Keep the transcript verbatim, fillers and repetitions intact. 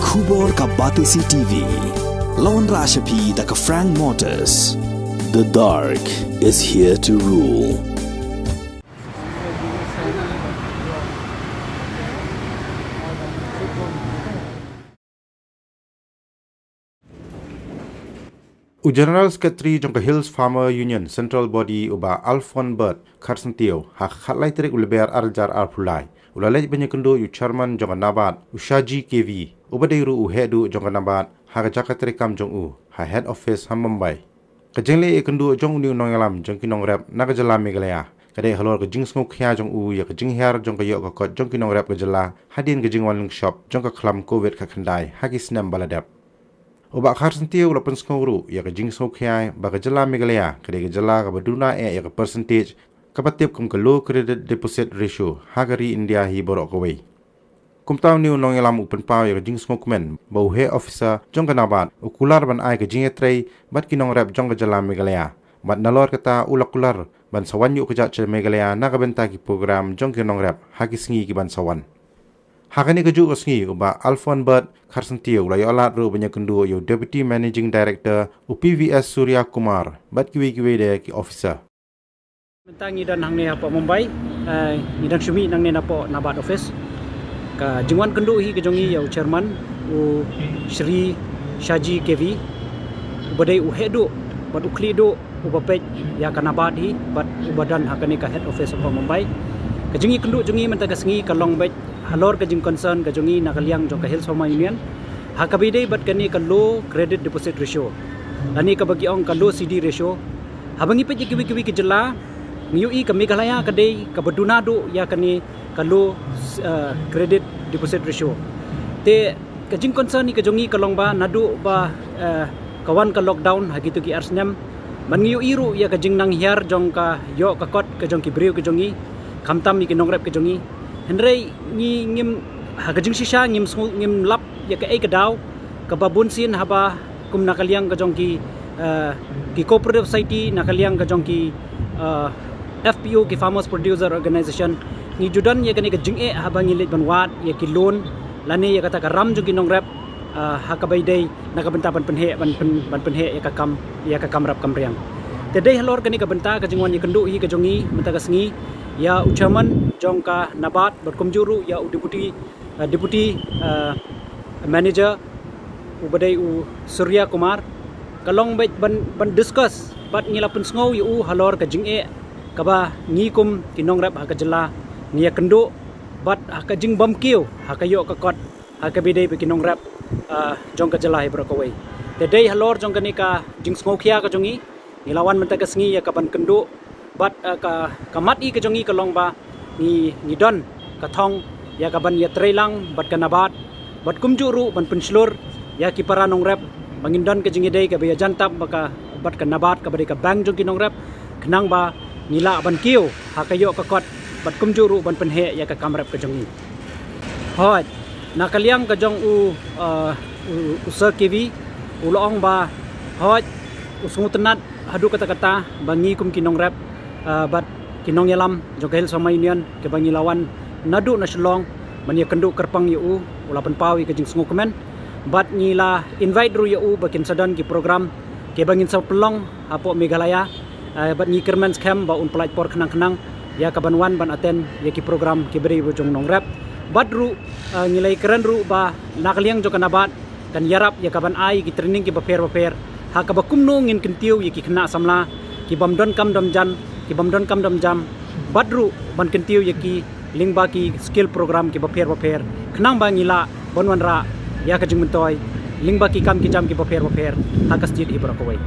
Khubor ka Batesi T V. Lawan Rashapi da ka Frank Motors. The dark is here to rule. U General Secretary jong ka Hills Farmer Union Central Body, u Bah Alphonse Bird Kharsyntiew, ha ka khatlai tarik u Lber arhajar arphew lai, u la leit ban ïakynduh ïa u Chairman jong ka NABARD, u Shaji K V, uba dei ruh u heh duh jong ka NABARD, ha ka jaka treikam jong u ha Head Office ha Mumbai. Ka jingleit ïakynduh jong une u nongïalam jong ki nongrep na ka jylla Meghalaya ka dei halor ka jingsngewkhia jong u ïa ka jinghiar jong ka ïoh ka kot jong ki nongrep ka jylla hadien ka jingwan lyngshop jong ka khlam Covid khatkhyndai ha ki snem ba la dep. U Bah Kharsyntiew u la pynsngew ruh ïa ka jingsngewkhia ba ka jylla Meghalaya ka dei ka jylla kaba duna eh ïa ka percentage kaba tip kum ka low credit deposit ratio ha ka ri India hi baroh kawei. Kumta une u nongïalam u pynpaw ïa ka jingsngewkmen ba u heh officer jong ka NABARD u kular ban ai ka jingïatrei bad ki nongrep jong ka jylla Meghalaya, bad nalor kata u la kular ban sa wan ïuh kjat sha Meghalaya na ka bynta ki program jong ki nongrep ha ki sngi ki ban sa wan. Ha kane kajuh ka sngi, u Bah Alphonse Bird Kharsyntiew u la ïoh lad ruh ban ïakynduh ïa u Deputy Managing Director, u P V S Surya Kumar, bad kiwei kiwei de ki officer. Mynta ngi don hangne hapoh Mumbai, eh, ngi dang shu mih nangne napoh NABARD office. Ka jingwan kynduh hi ka jong ngi ïa u Chairman, u Shri Shaji K V, uba dei u heh duh bad u khlieh duh uba peit ïa ka NABARD hi bad uba don ha kane ka head office hapoh Mumbai. Ka jingïakynduh jong ngi mynta ka sngi ka long beit halor ka jingconcern ka jong ngi na ka liang jong ka Hills Farmer Union ha kaba ïadei bad kane ka low credit deposit ratio, lane kaba ki ong ka low C D ratio. Haba ngi peit ïa kiwei kiwei ki jylla, ngi ïohi ka Meghalaya ka dei kaba duna duh ïa kane ka low, eh, credit deposit ratio. Te ka jingconcern hi ka jong ngi ka long ba naduh ba, eh, ka wan ka lockdown ha kito ki ar snem, man ngi ïohi ruh ïa ka jingnang hiar jong ka ïoh ka kot ka jong ki briew ka jong ngi, khamtam ïa ki nongrep ka jong ngi. Hynrei ngi ngim, ha ka jingshisha ngim sngew, ngim lap ïa kaei ka daw kaba bun sien haba kum na ka liang ka jong ki, eh, ki cooperative society, na ka liang ka jong ki, eh, F P O, ki Farmers Producer Organization, ngi ju don ïa kane ka jingeh haba ngi leit ban wad ïa ki loan lane ïa kata ka ram jong ki nongrep, eh, ha kaba ïadei na ka bynta ban pynheh, ban pyn-, ban pynheh ïa ka kam, ïa ka kam rap kam riang. Te dei halor kane ka bynta ka jingwan ïakynduh hi ka jong ngi mynta ka sngi ïa u Chairman jong ka NABARD bad kumjuh ruh ïa u Deputy, eh, Deputy, eh, Manager, uba dei u Surya Kumar, ka long beit ban, ban discuss bad ngi la pynsngew ïa u halor ka jingeh kaba ngi kum ki nongrep ha ka jylla ngi ïakynduh bad ha ka jingbymkiew ha ka ïoh ka kot ha kaba ïadei bad ki nongrep, ah, jong ka jylla hi baroh kawei. Te dei halor jong kane ka jingsngewkhia ka jong ngi, ngi la wan mynta ka sngi ïa ka ban kynduh bad, eh, ka, ka mat hi ka jong ngi ka long ba ngi, ngi don ka thong ïa ka ban ïatreilang bad ka NABARD bad kumjuh ruh ban pynshlur ïa ki para nongrep ba ngin don ka jingïadei kaba ïajan tam bad ka, bad ka NABARD kaba dei ka bank jong ki nongrep, khnang ba ngi lah ban kiew ha ka ïoh ka kot bad kumjuh ruh ban pynheh ïa ka kam rep ka jong ngi. Hooid, na ka liang ka jong u, uh, u, u Sir K V, u la ong ba, hooid, u sngewtynnad haduh katta katta ba ngi kum ki nongrep, uh, bad ki nongïalam jong ka Hills Farmer Union kiba ngi la wan naduh na Shillong ban ïakynduh kyrpang ïa u, u la pynpaw ïa ka jingsngewkmen. Bad ngi la invite ruh ïa u ba kin sa don ki program kiba ngin sa pynlong hapoh Meghalaya, eh, bad ngi kyrmen skhem ba un pyllait por khnang khnang ïa ka ban wan ban attend ïa ki program kiba dei ba jong nongrep. Bad ruh, eh, ngi la ïakren ruh ba na ka liang jong ka NABARD kan ïarap ïa ka ban ai ki training kiba pher ba pher ha kaba kumno ngin kyntiew ïa ki khynnah samla ki bym don kam don jam, ki bym don kam don jam, bad ruh ban kyntiew ïa ki lyngba ki skill program kiba pher ba pher, khnang ba ngi lah ban wanrah ïa ka jingmyntoi lyngba ki kam ki jam kiba pher ba pher ha ka state hi baroh kawei.